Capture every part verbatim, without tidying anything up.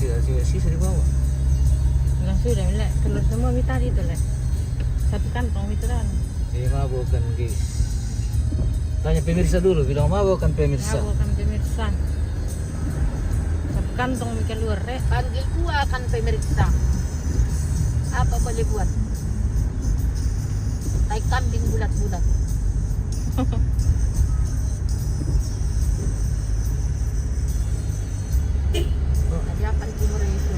Tidak, tidak sisa di bawah. Nah, sudah, Le. Keluar semua mi tadi itu, Le. Satu kantong mi itu dah. Ini mabukan, guys. Tanya pemirsa dulu, bilang mabukan pemirsa. Mabukan pemirsa. Satu kantong mi keluar, Le. Panggil gua kan pemirsa. Apa boleh buat? Tai kambing bulat-bulat. Tadi apa itu murah itu?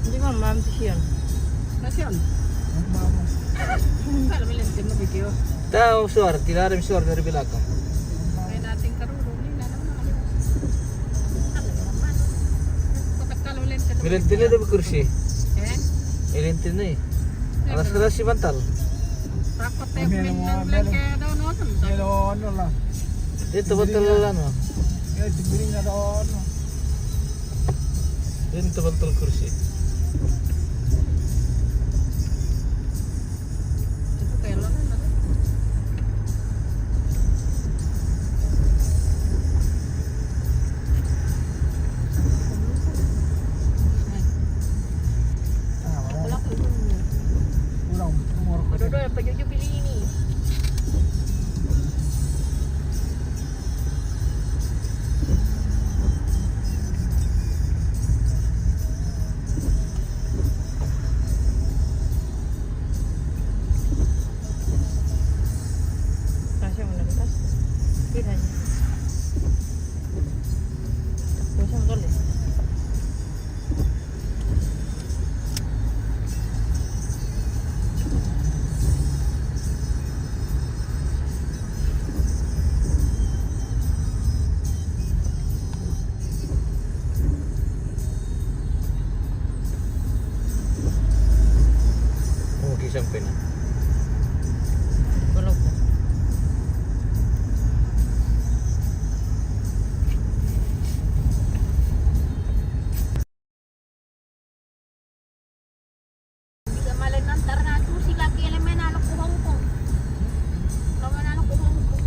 Di mana, Mam, Sion? Sion. Kalau bilang kena video. Tahu suara, tidak ada suara dari belakang. Main dating kerudung ni, nak nama ni. Kotak kalau bilang kena. Milen tini ada kursi. Eh? Milen tini. Alas kerasi bantal. Takut teh. Ini main mau bilang ada. Ke daun, daun. Daun lah. Dia tu bantal lah, no. Ya, itu piring ada, no. Dia tu bantal kursi. Kurang, kurang. Aduh, aduh, apa jujur pilih ini? Kasih mana bekas? Tidak. Kasih mana boleh? Oh, di sampai na. Belum. Bisa malay nantar na tu sila kaya may nalok ko Hong Kong. Kamu nalok ko Hong Kong.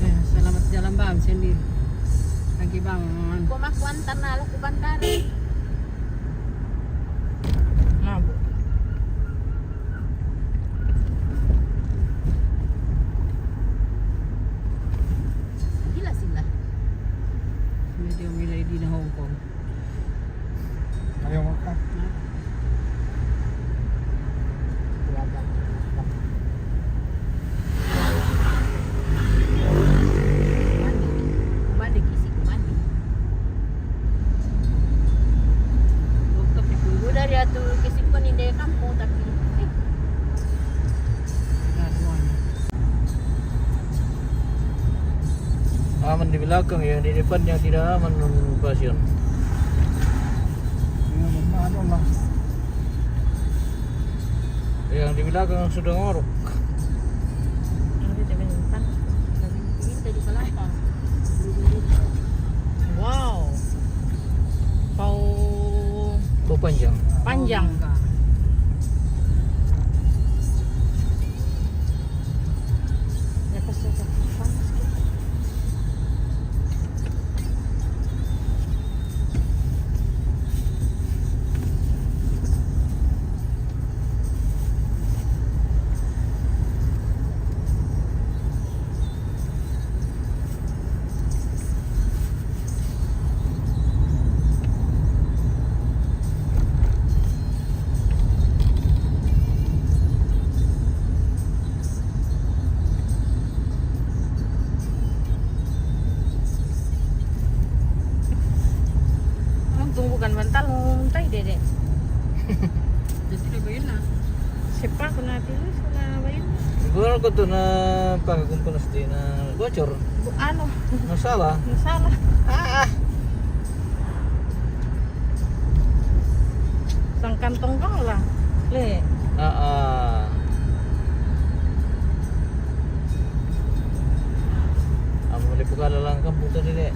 Eh, selamat jalan, Bang, sendiri. Lagi, Bang. Ko makuantar nalok ko Bandar. Mabuk. Gila sila. Medyo milay di na Hong Kong. Ayaw mo ka. Mandi, mandi kisi ko mandi. Huwag ka pipulbo dari ato kisi ko ni Dekam po tapi. Eh. Aman di belakang, yang di depan yang tidak aman, Passion. Yang di belakang sudah ngorok. Minta di kelapa. Wow. Pau. Pau panjang. Panjang. Ya, pas, pas, pas, panas gitu. Untung bukan bantal, untai dede. Jadi udah bayar lah. Siapa kena tilu sama bayar? Gua aku tuh na pakai kumpul S D na bocor. Bu-, anu. Masalah. Masalah. Ah, ah. Sangkan tongkang lah. Le. Ah, ah. Amo le pukala lang kampung tadi, dek.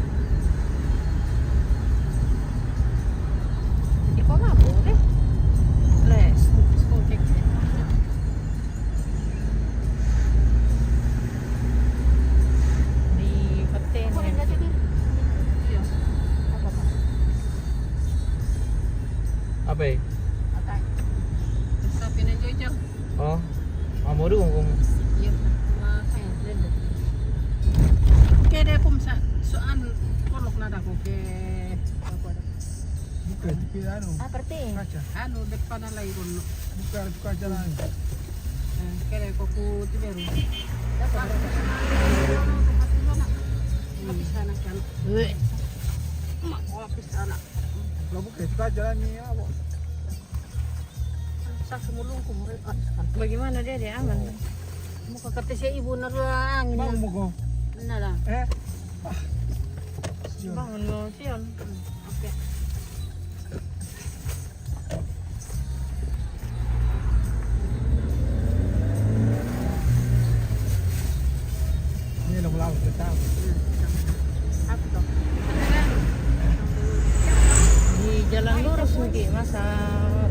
Waduh, kamu. Iya, makanya, lihat. Oke deh, aku bisa soal kolok nada, oke. Aku ada. Bukan, tapi anu. Ah, berarti? Kaca. Anu, depan alai kono. Bukan, kaca lagi. Eh, kere koku tiberu. Dapat. Habis anak kan. Weh. Mak, habis anak. Kalau bukan, kaca lagi, apa? Bagaimana dia, dia aman? Mau ke kata si ibu naruh angin. Mau, mau kau? Nah lah. Eh? Ah. Bangun mau siang. Oke. Ini lama-lama kita. Di jalan lurus lagi, masa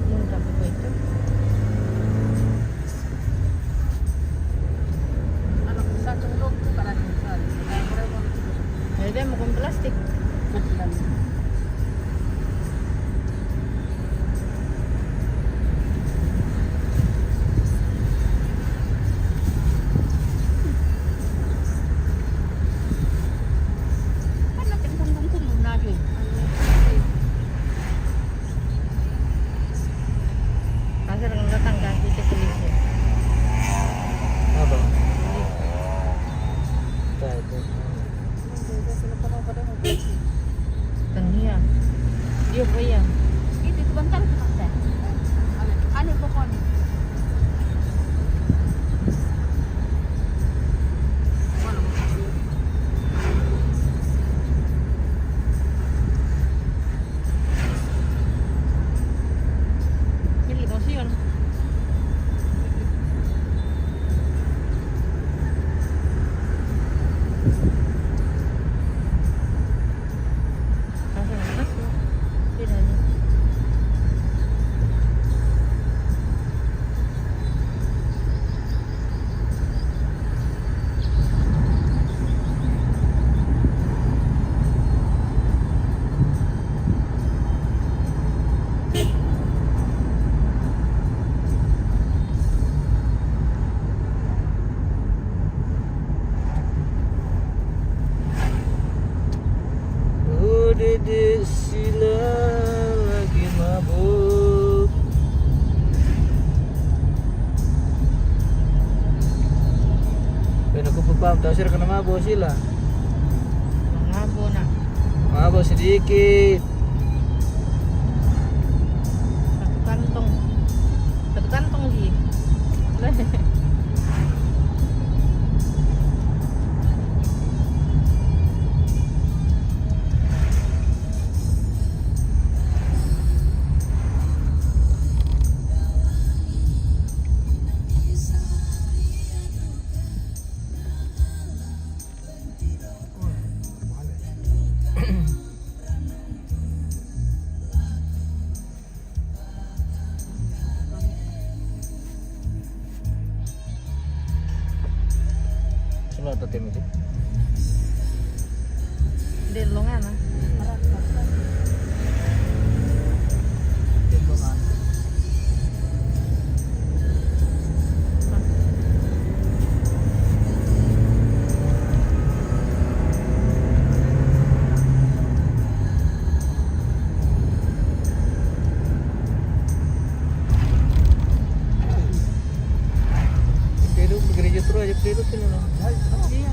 muntah begitu. Jadi dia makan plastik. Kan ada yang tanggung kumuna dia. Pasal dengan datang kan kita polisi. Apa? Polisi. Tania. Dia apa ya? Itu, itu bantal tu, Tante. Anu, anu, pokoknya. Ini kasihan. Oh, Dede Sila lagi mabuk. Pena kupu pam tasir kena mabuk Sila. Mabuk nak. Mabuk sedikit. Satu kantong. Satu kantong ji. Sino to timi di? Delongan, ah. Delongan. Pero gereja terus aja, pero sini lah. Iya.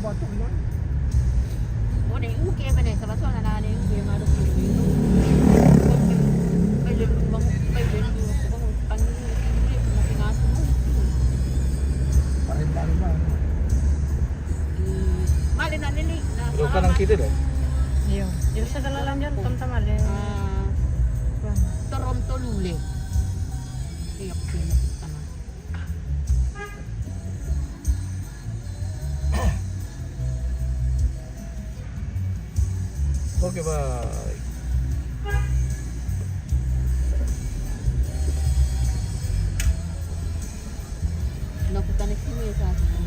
Bato, no? O, na yung game, na sa bato, na na yung game, ano, game, no? Pag, pag, pag, pag, pag, pag, Pare-pare ba, ano? Mali na nili, na Pero sa kanang amat. Kita, eh. Iyo. Dito sa dalalan dyan, tamtama, eh. Ah, Toronto, Lule. Kaya ko sila, tama. Okay, bye. Nakuha na kami sa akin.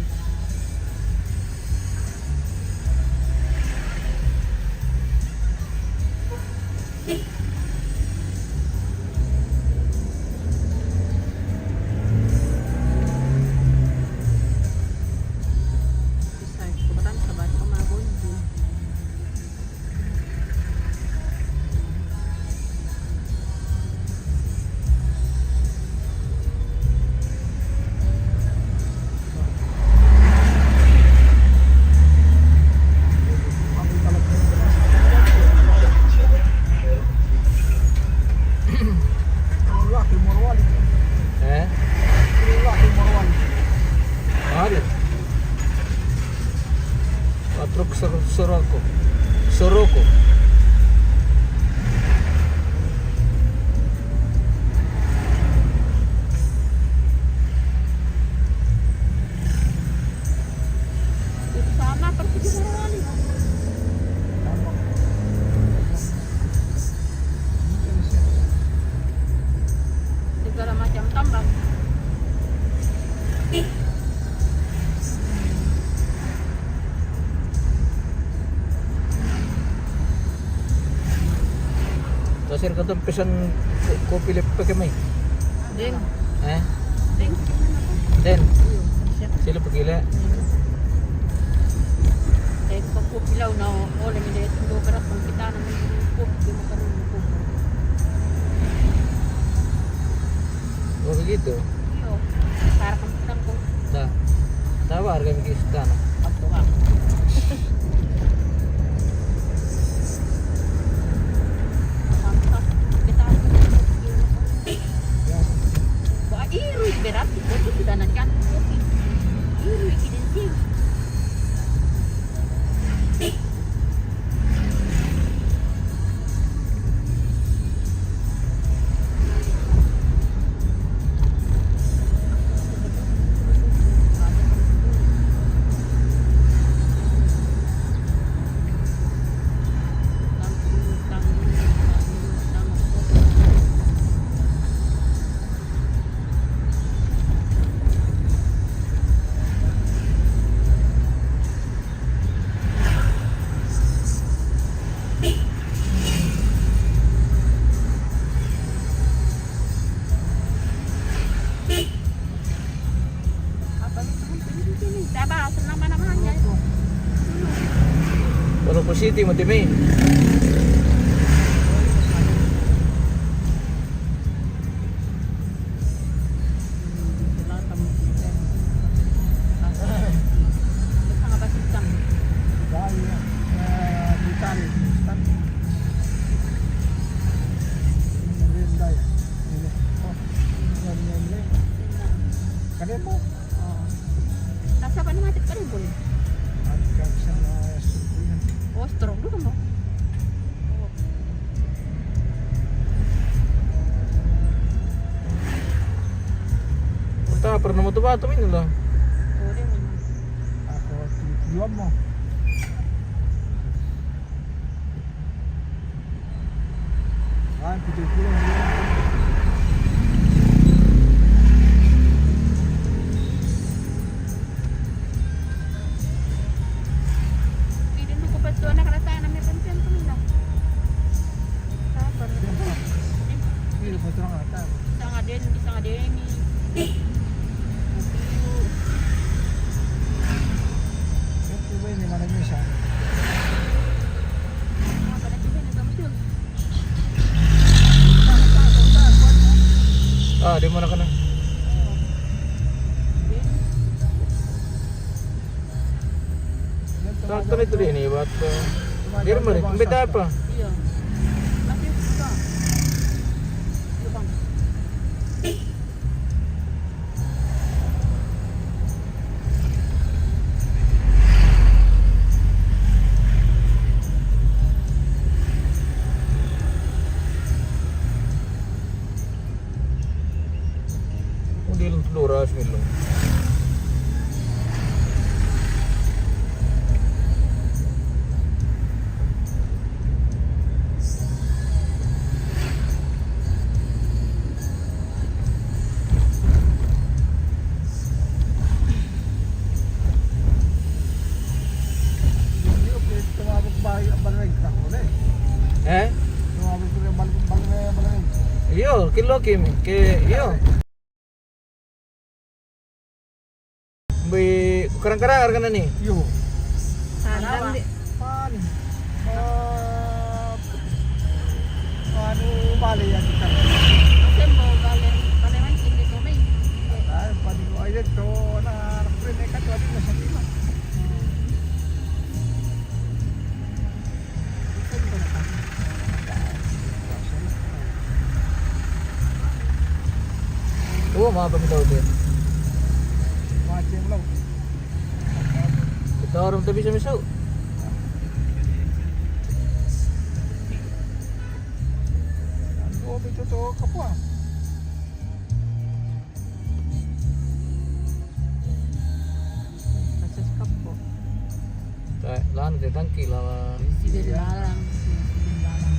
Eh? Mahal. Patrok Sor-, Soroko. Soroko. Sama pergi di mana kali? Segala macam tambang. Tasir ka itong pisan ko-, kopilya pa kami. Din. Eh? Din. Din. Sila pagila. Dahil sa kupilaw na, o, lagi dahil sa lugar at pagkita naman yung kupilaw, makaroon ng kupilaw. O, begitu. Iyo. Para kang kitang ko. Da. Tawa, harga mikir istana. Ato nga. Sampa. Kita. Ba, iroy, berat. Ito, kita na dyan. Iroy, kidinsin. Taba, senang mana-mana. Walau positif, mati, mi. Kaya mo? Oo. Nasa pa naman, ito pa rin, boy. At kaya siya na, O, strong doon mo. Punta, pero naman ito ba? Ito, Manila. Ako, iwan mo. Ay, pito-pito. Pwede mo ko pa ito, anak, rata, na may pansin ko nila. Tapos, Pero patro nga ta. Isa nga din, isa nga din. Ito ba yun, yung ano nyo siya? Ah, pala, di ba, nagkamot yun? Sakto na ito din eh, but, uh, di rin mo rin. Kumpita pa. Iya. Laki pa. Iya, Bang. Kung di lang tulo oras, may lang. Eh? Iyo, kilo kim, ke, iyo. Bi, karang-karang arga na ni. Iyo. Sandang di. Pan. Ah, anu, bale ya kita. Sembo bale, bale mancing di kami. Ah, pan ko aja to na, na prene ka to, adi na sa lima. Oo, mga pamitaw din. Mga chimlo. Ito, aram tabi sa miso. Ang gobi to to, kapwa. Masas ka po. Tayo, lahat ng tangki, lahat. Sige, lahat. Sige, lahat.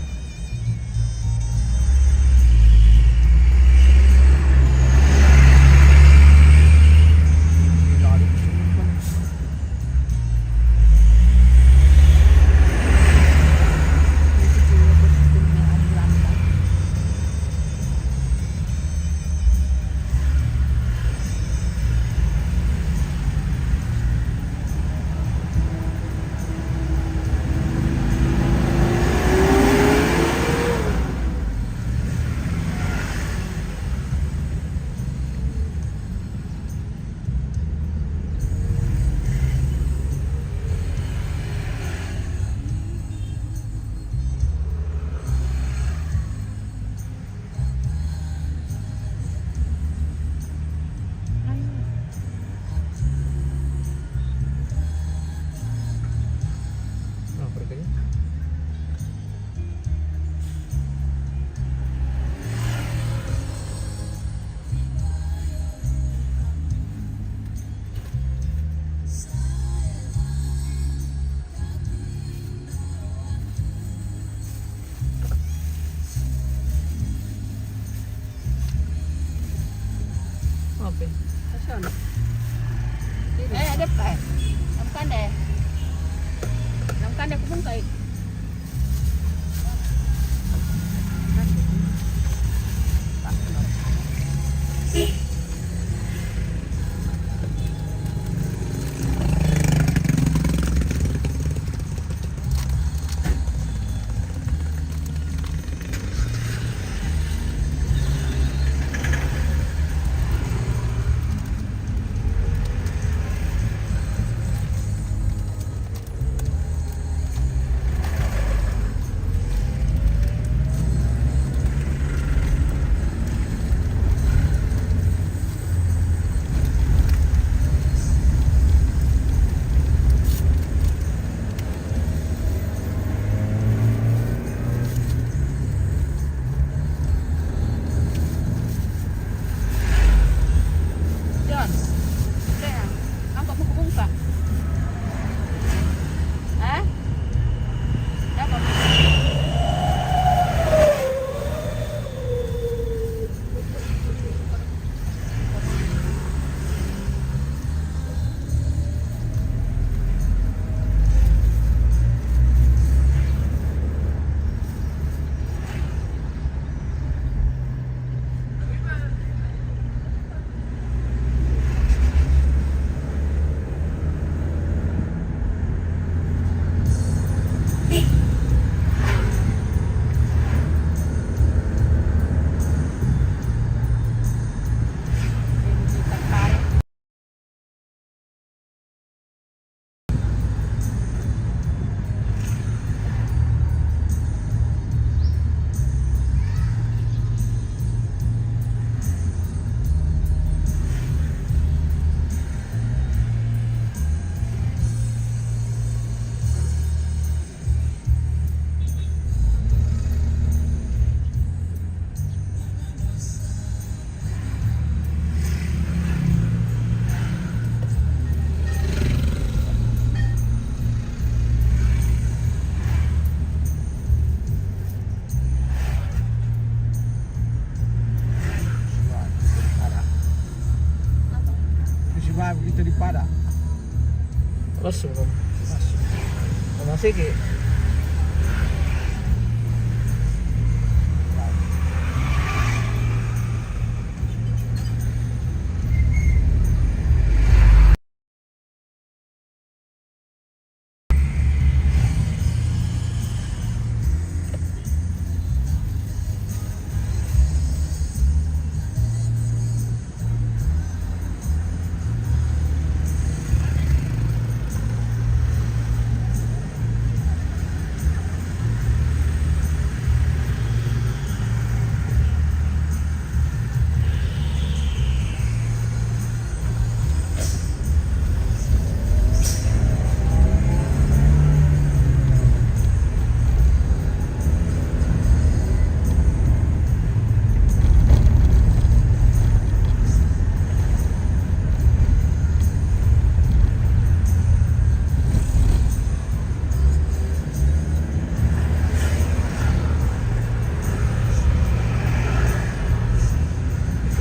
Open. Asan? Eh, ada pa eh. Lamkan deh. Lamkan deh, kumungkay. John, kaya, ang pagmukbong ka. Ha? Dapat. Mas, mas, mas, sige.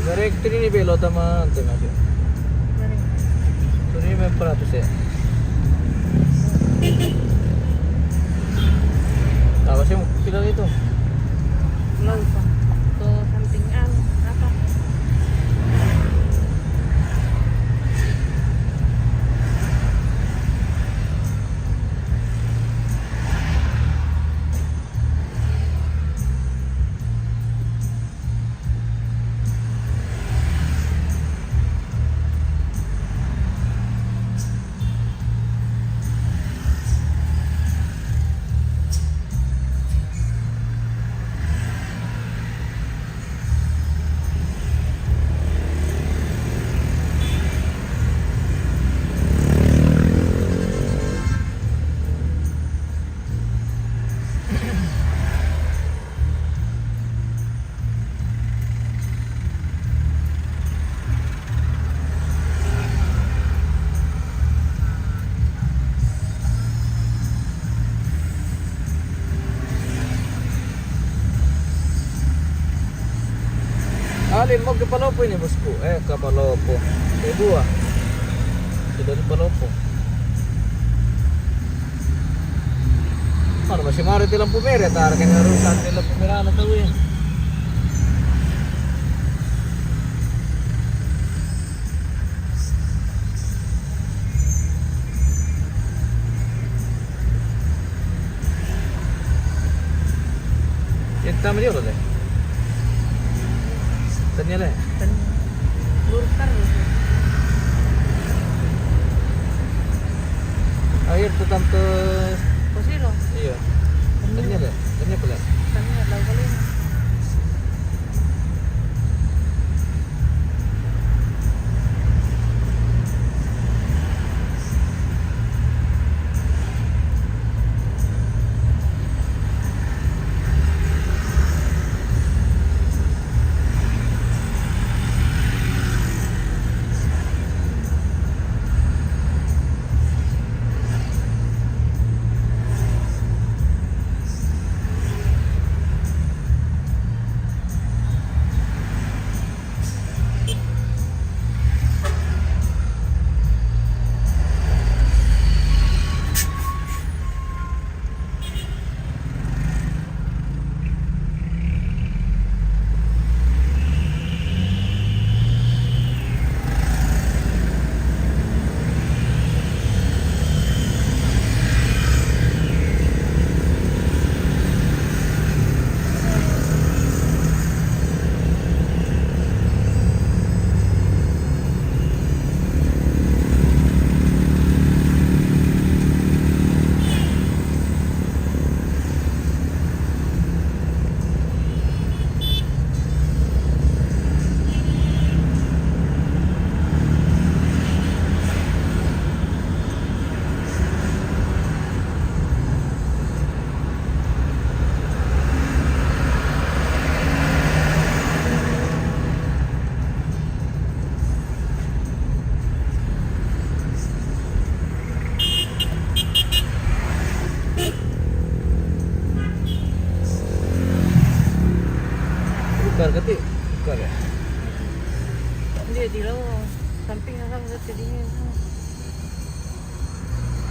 Direct three ni Belo tama ante na siya. Three may pala to siya. Tapos yung pila nito? Low pa. So, something, ano, apa? Alin mo, kapalopo ini, boss ko. Eh, kapalopo. Ibu, ah. Sila di palopo. Ano ba, si Mari tilang pumiri, tara kanya rin sa tilang pumira na tao eh. Esta medio lo de. Tania le. Lurtar. Ayer tu tanto. Posilo. Iyo. Tania le. Tania pala. Tania, lagu kali.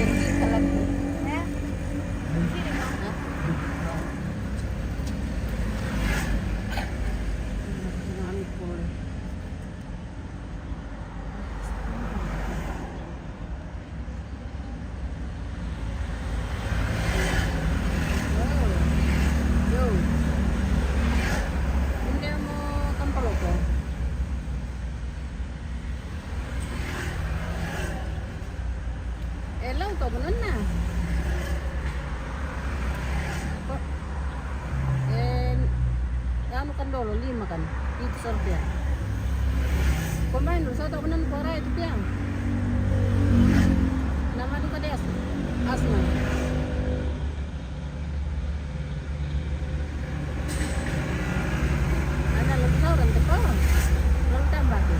Pergi ke lagu. Eh, lau to, benar na. Ko-, eh, anu kan dolo, lima kan. Itu sorte ya. Pemain dulu, saya tahu benar, Korea itu tiang. Nama duka dia? Asma. Ada lagi orang telepon. Lalu tambah tu.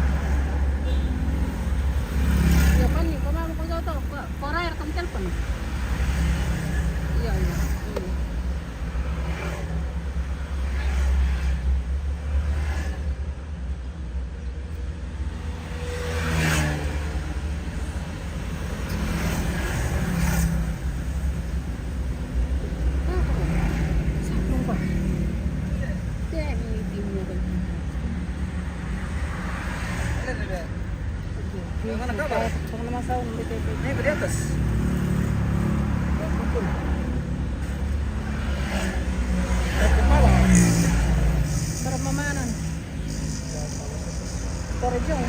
Ya, kan ni, kau mau kau tahu, kau, kau raya rekam telepon. Iya, iya. Hmm. Ini di atas. Berapa mana? Torjong.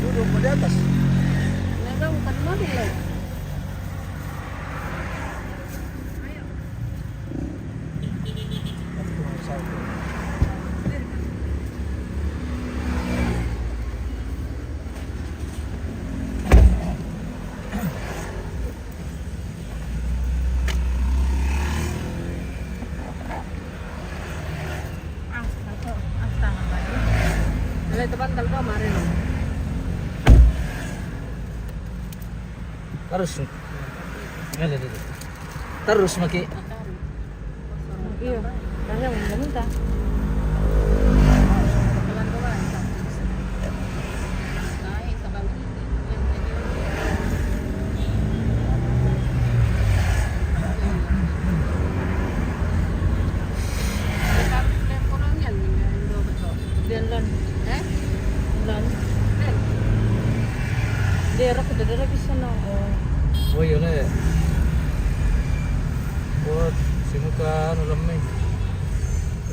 Duduk di atas. Nah, bukan mobil, ya? Terus. Terus maki. Iya, kaya mo minta. Diyan lang. Lang. Hindi, ako dadala bisa na. Oh, yun eh. What? Simuka, ano lang eh.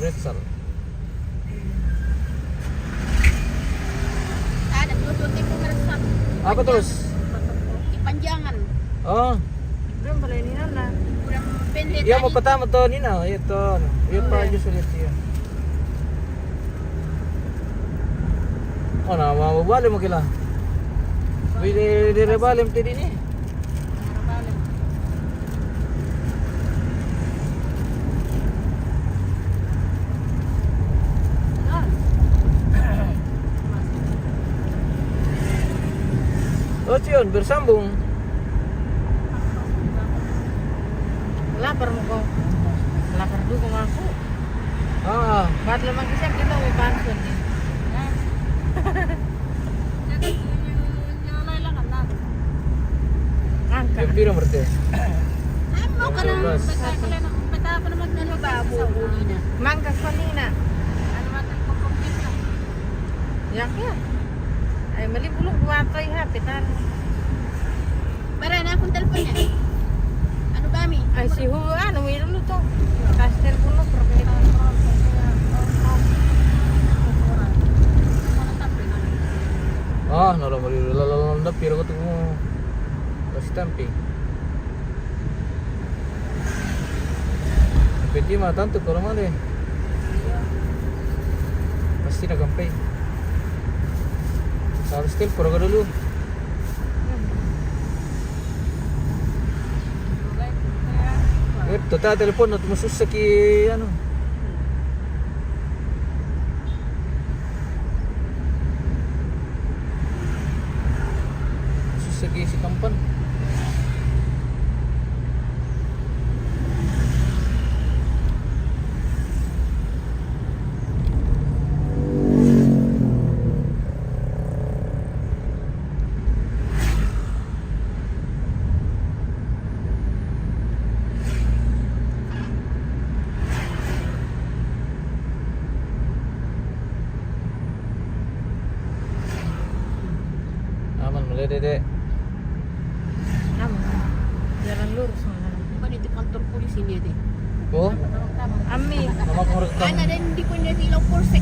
Red Star. Ada dua-dua tipe meresap. Apa terus? Ipanjangan. Oh. Belum pala ini na. Udah pendek. Iya, tadi. Mau pertama to, Nina. Iya to, ano. Iya pa, ulit iya. Oh, na, mababali mo kila. Pwede, di rebali mo tidi ni. Oh, yun, bersambung. Lapar mo ko. Lapar duko nga ako. Ah. Ba't lamang isa kita, may pansun eh. Yak ya. Ay, mali bulong buat ko iha, pitan. Bara na akong teleponnya. Ano ba, mi? Ay, si Hu, ano, may lulu to. Kas telepono, pero may Ah, nala mali lala lala pira ko tuh. Kasi tampi. Pwede matanto ko naman eh. Pasti na kampay. Sa hostel, puro ka dulu. Eh, tota telepon at masusa ki, ano. Masusa ki si Kampan. Aman, mulai, Dede. Aman. Jalan lurus, mana? Bukan itu kantor polisi ini, Dede. Oh? Ami. Nama ko rekam. Ana din, hindi ko niya ilaw polsek.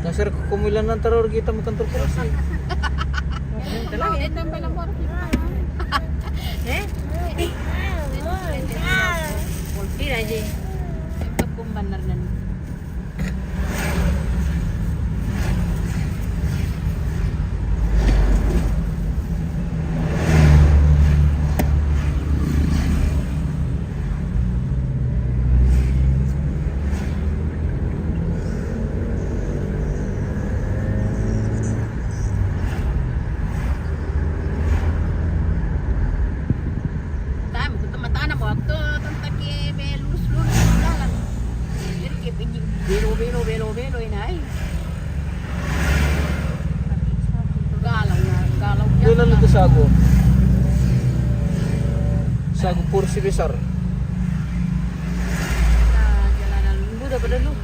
Tasir ko kumilan ng taror kita magkantor polisi. Ito lang, ito ang pala mo. Eh? Polisi na, Jay. Ito kung banar na. Tam, kutu matana mo, aktu, tanta ki be lurus-lurus jalan. Pero ki pinji, belo, belo, belo, belo, inay. Galau na, galau. Doon lang dito sa ako. Sa ako, puro si Besar. Sa jalanan. Buda pa dulu.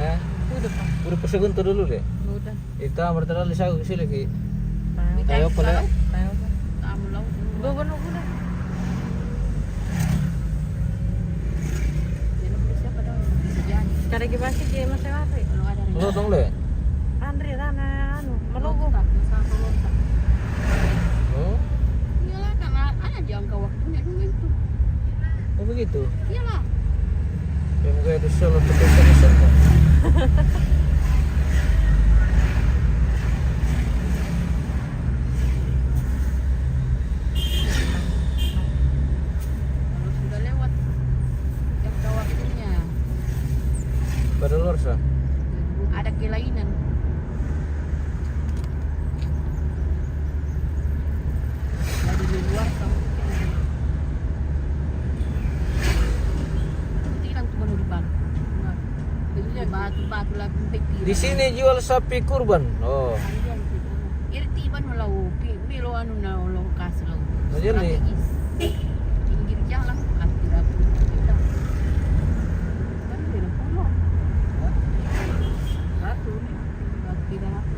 Eh? Buda pa. Puro pa segundo dulu deh. Buda. Ita, martala sa ako sila ki. Tayo. Tayo pala. Tayo pa. Tamu lau. Buda pa dulu. Kada gibasi je masih apa? Ano tong le? Andre, rana, ano, malogo. Lontak, sa lontak. Oh? Iyalah, karena ada jangka waktunya dulu itu. Oh, begitu? Iyalah. Ya, mungkin ada salah satu tulisan. Kalau sudah lewat jangka waktunya. Pada luar sa? Ada kelainan. Jadi di luar kamu. Itu hilang tuh baru di bangku. Batu-batu lagi sampai tiang. Di sini jual sapi kurban. Oh. Irti ban lau pi, bilo anu na lau kasih lau. Aja nih. Strategis. Pinggir jalan, anti dapur kita. Kan beda pulau. Batu nih, batu tidak apa.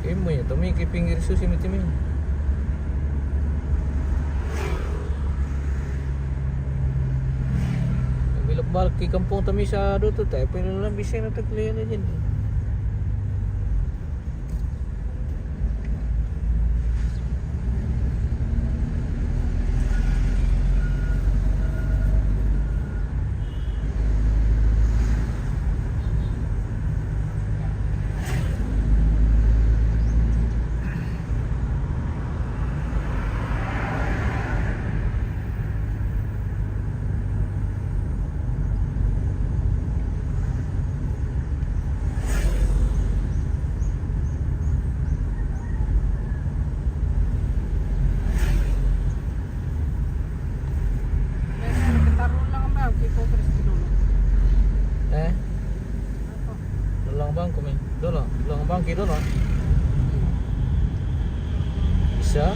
Imo ya, tumi ki pinggir susi mi timi. Bilok balik ki kampung tami sa do tu, tapi lang bisa na tu kalian aja nih. Eh? Lulang bangku mi. Dolo, lulang bangki dolo. Bisa.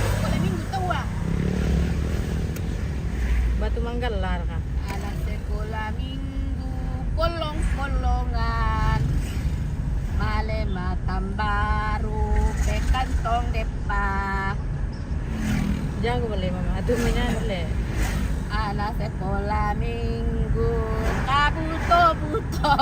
Sekolah minggu tau ah. Batu Manggalar kah? Anak sekolah minggu kolong-kolongan. Male Matambaru pekantong depa. Jago bale mama, atu manya bale. Anak sekolah minggu kabuto-buto.